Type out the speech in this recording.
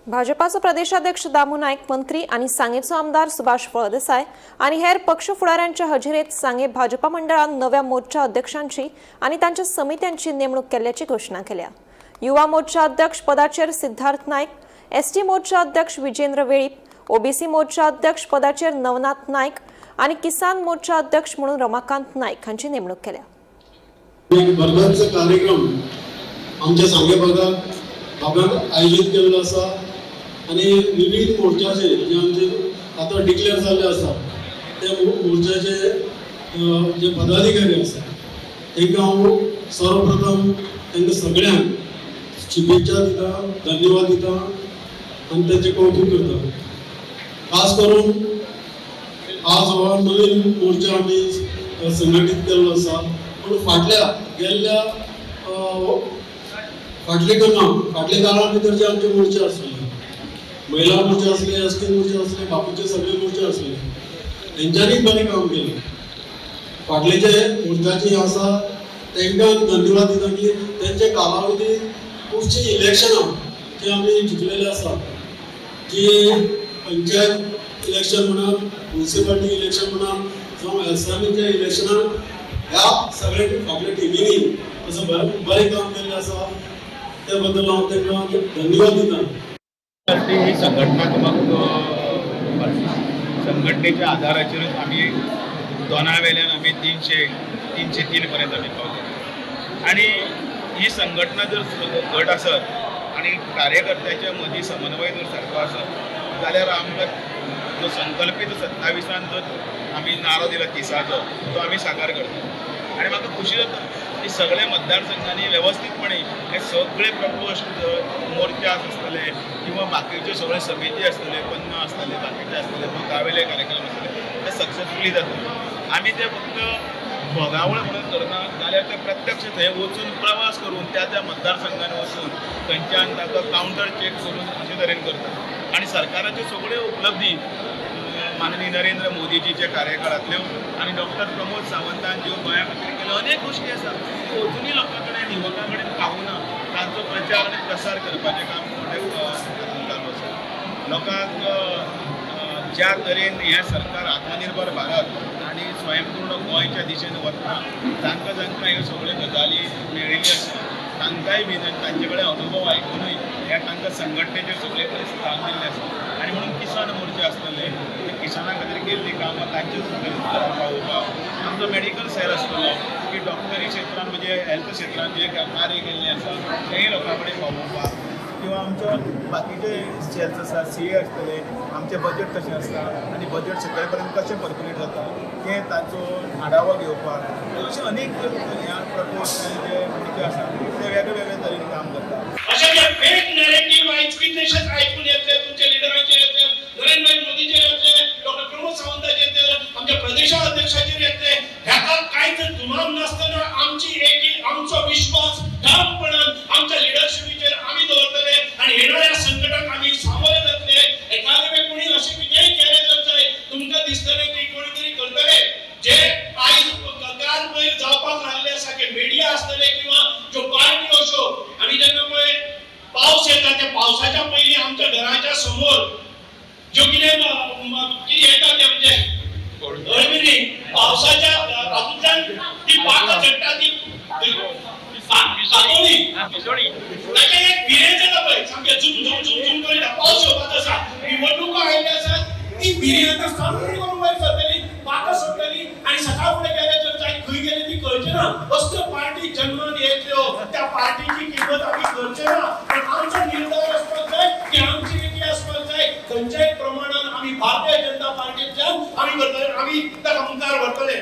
भाजपाचो प्रदेशाध्यक्ष दामू नायक, मंत्री आनी सांगेचो आमदार सुभाष फळदेसाय आनी हेर पक्ष फुडाऱ्यांच्या हजेरेत सांगे भाजपा मंडळान नव्या मोर्चा अध्यक्षांची आनी तांच्या समित्यांची नेमणूक केल्ल्याची घोशणा केल्या. युवा मोर्चा अध्यक्ष पदाचेर सिद्धार्थ नायक, एसटी मोर्चा अध्यक्ष विजेंद्र वेळीप, ओबीसी मोर्चा अध्यक्ष पदाचेर नवनाथ नायक आनी किसान मोर्चा अध्यक्ष म्हणून रमाकांत नायक हांची नेमणूक केल्या. एक बर्धनचो कार्यक्रम आमच्या सांगे भागात आयोजीत केल्लो आसा आनी विविध मोर्चाचे जे आमचे आतां डिक्लेअर जाल्ले आसा ते मोर्चाचे जे पदाधिकारी आसा तांकां हांव सर्वप्रथम तांकां सगळ्यांक शुभेच्छा दिता, धन्यवाद दिता आनी तांचें कौतूक करता. खास करून आज हो नवीन मोर्चा आमी संघटीत केल्लो आसा, पूण फाटल्या गेल्ल्या फाटले करना फाटल्या काळा भितर जे आमचे मोर्चे आसले, महिला मोर्चा आसले, एसटी मोर्चा आसले, बाकीचे सगळे मोर्चे आसले, तेंच्यांनी बरें काम केलें. फाटले जे मोर्चाचे आसा तांकां धन्यवाद दिता की तेंच्या कालावधीत खुबशीं इलेक्शनां जी आमी जिखलेले आसा, जी पंचायत इलेक्शन म्हणा, म्युन्सिपालिटी इलेक्शन म्हणा, जावं एसएमईच्या इलेक्शनाक, ह्या सगळे फाटल्या टिमींनी असं बरें बरें काम केल्लें आसा. त्या बद्दल हांव तांकां धन्यवाद दिता. पार्टी ही संघटनात्मक पार्टी. संघटनेच्या आधाराचेरूच आमी दोना वेल्यान आमी 300, 303 पर्यंत आमी पावले आनी ही संघटना जर घट आसत आनी कार्यकर्त्याच्या मदीं समन्वय जर सारको आसत जाल्यार आमकां जो संकल्पीत 27 जो आमी नारो दिला 30चो, तो आमी साकार करता. आनी म्हाका खुशी जाता की सगळ्या मतदारसंघांनी वेवस्थीतपणे हे सगळे प्रकोष्ठ मोर्चा आसतले किंवा बाकीच्यो सगळे समिती आसतले, पन्ना आसतले, बाकीचे आसतले, मुखावेले कार्यक्रम आसतले, ते सक्सेसफुली जाता. आमी ते फक्त भोगावळ म्हणून करना जाल्यार ते प्रत्यक्ष थंय वचून, प्रवास करून, त्या त्या मतदारसंघान वचून थंयच्यान ताचो कावंटर चॅक करून अशे तरेन करता. आनी सरकाराच्यो सगळ्यो उपलब्धी, माननीय नरेंद्र मोदीजीच्या कार्यकाळांतल्यो आनी डॉक्टर प्रमोद सावंतान ज्यो गोंया खातीर केल्यो अनेक गोश्टी आसा, त्यो अजुनूय लोकां कडेन, युवकां कडेन पावना. तांचो प्रचार आनी प्रसार करपाचें काम मोठे हातूंत चालू आसा. लोकांक ज्या तरेन हें सरकार आत्मनिर्भर भारत आनी स्वयंपूर्ण गोंयच्या दिशेन वतना, तांकां जांकां ह्यो सगळ्यो गजाली मेळिल्ल्यो आसा, तांकांय बीन आनी तांचे कडेन अनुभव आयकुनूय हे तांकां संघटनेचेर सगळे कडेन स्थान दिल्लें आसा. आनी म्हणून किसान मोर्चे आसतले, ते किसाना खातीर केल्लीं कामां तांचे सकयल पावोवपाक, आमचो मेडिकल सेल आसतलो की डॉक्टरी क्षेत्रान म्हणजे हेल्थ क्षेत्रान जे कार्य केल्लें आसा तेंय लोकां कडेन पावोवपाक, किंवा आमचो बाकीचे सेल्स आसा, सीए आसतले, आमचें बजट कशें आसता आनी बजट सगळे पर्यंत कशें पर्क्युलेट जाता तें तांचो आढावो घेवपाक, अशे अनेक ह्या प्रकोष्ठ आनी जे मोर्चे आसा ते वेगळे वेगळे तरेन काम करता. अशे जे फेक नॅरेटिव्ह आयज कितलेशेच आयकून येतले, तुमच्या लिडरांचेर येतले, नरेंद्र मोदीचेर येतले, डॉक्टर प्रमोद सावंताचेर येतले, आमच्या प्रदेशाध्यक्षाचेर येतले, ह्याका कांयच दुबाव नासतना आमची एक आमचो विश्वास ठामपणान आमच्या लिडरशिपीचेर आमी दवरतले आनी येणाऱ्या संकटाक आमी सामोरे जातले. एखादे वेळ कोणी अशें कितेंय केलें जर जाय, तुमकां दिसतलें की कोणी तरी करतले, जे आयज काल पयर जावपाक लागले आसा की मिडिया आसतले किंवा ज्यो पार्टी अश्यो, आमी जेन्ना पळय पावस येता, त्या पावसाच्या पयलीं आमच्या घराच्या समोर ज्यो कितें कितें येता तें म्हणजे अळमी, पावसाच्या हातूंतल्यान ती पाखां चडटा, ती पातोळी, ताचें एक भिरें जाता पळय, सामकें झुम झुम झुम झुम करीत पावस येवपाचो आसा, निवडणुको आयिल्ल्यो आसात, ती भिरीं आतां सामकी करून वयर सरतली, पाखां सोडटली आनी सकाळ फुडें गेले तर जाय खंय गेले ती कळचें ना. असल्यो पार्टी जन्मान येतल्यो, त्या पार्टीची किंमत आमी करचे ना. पण आमचो निर्धार आसपाक जाय की आमची एकी आसपाक जाय. खंयच्याय प्रमाणान आमी भारतीय जनता पार्टींतल्यान आमी करतले, आमी ताका मुखार व्हरतले.